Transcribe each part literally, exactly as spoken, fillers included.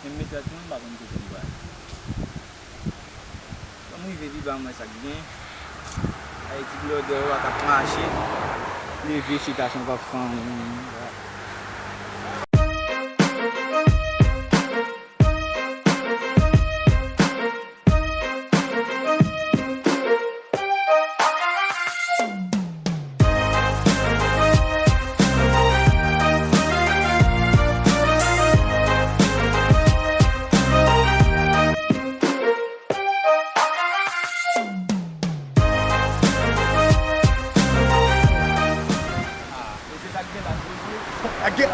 Menm metòd mwen, m pa konn kote m pral. Lè m rive pi ba, m wè sa k gen. Ay, ti blòdè yo a k ap mache. Leve, chita sou yon kòk fanm. Ak gen,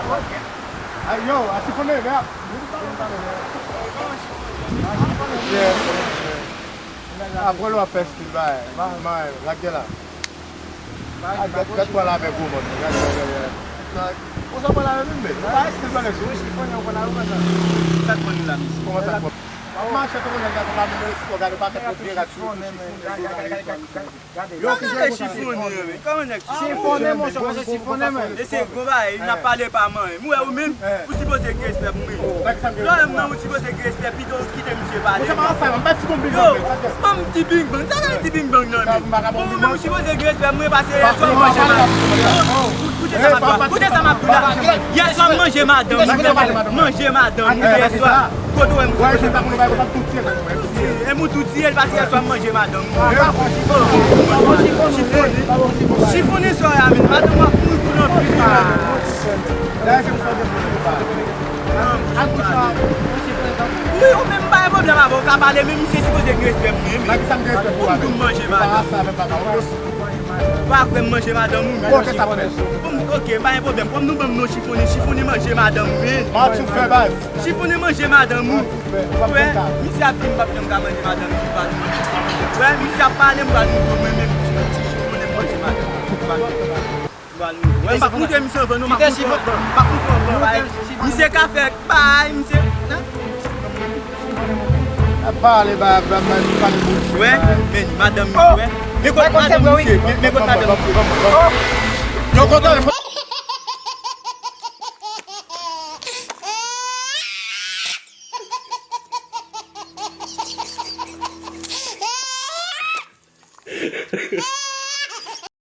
ak, yo, a sifonnen, men ap. Yeah. Apre lè w ap fè stil, bay, bay, lage la. Ay, gad, gad pral avè gwo mòn, gad, gad, gad, gad. Konsa pral avè menm, men. Ou pa estil, pa nèg. Ou sifonnen, ou pral avè konsa. Sa k pran nou la, mesye? Kòman sa k pran? W ap mache tankou nèg la, se pa menm espò, gade pakèt yo byen rad sou sifonnen, men. Gade, gade, gade, gade, gade. Yo, kòman nèg sifonnen, men? Kòman nèg sifonnen? Sifonnen, monchè, monchè, sifonnen, men. Mesye, gwo bagay, n ap pale pa manyen. M wè ou menm, ou sipoze gen respè pou mwen. Lè w menm nan, ou sipoze gen respè, pito ou kite misye pale. Yo, ban m ti bing bang. Sa gen ti bing bang nan men. Bon, ou menm ou sipoze gen respè pou mwen, pase yè swa m manje madanm. Yo, koute sa m ap di la. Koute sa m ap di la. Yè swa m manje madanm. Manje madanm. Yè swa. Kote w wè m. E m ou tou tiye l, pase yè swa m manje madanm. Chifonnen. Chifonnen sa w ye a menm. Madanm w ap mouri pou nan prizon. Wi, ou menm m pa gen pwoblèm avè w, ou ka pale, men misye sipoze gen respè pou mwen, men. Pou kisa m gen respè pou ou? Pou m manje madanm. Ou pa kwè m manje madanm ou, men. Bon, ok, pa gen pwoblèm. Kòm nou ban m non Chifonnen, Chifonnen manje madanm ou, men. Chifonnen manje madanm ou. Ou wè, misye ap di m p ap janm ka manje madanm li, ou pa di. Ou wè, misye ap pale, m pral montre w mwen menm, ti, ti Chifonnen manje madanm ou. Ou pral montre. Wè, m p ap montre misye anvan non, m ap montre anvan. M p ap montre anvan, bay. Misye ka fè, bay, misye. Ap pale, bay, bay, bay, pale bouch. Wè, men madanm li, wè. Men kot madanm misye, men, men kot madanm misye. Yo, kontan.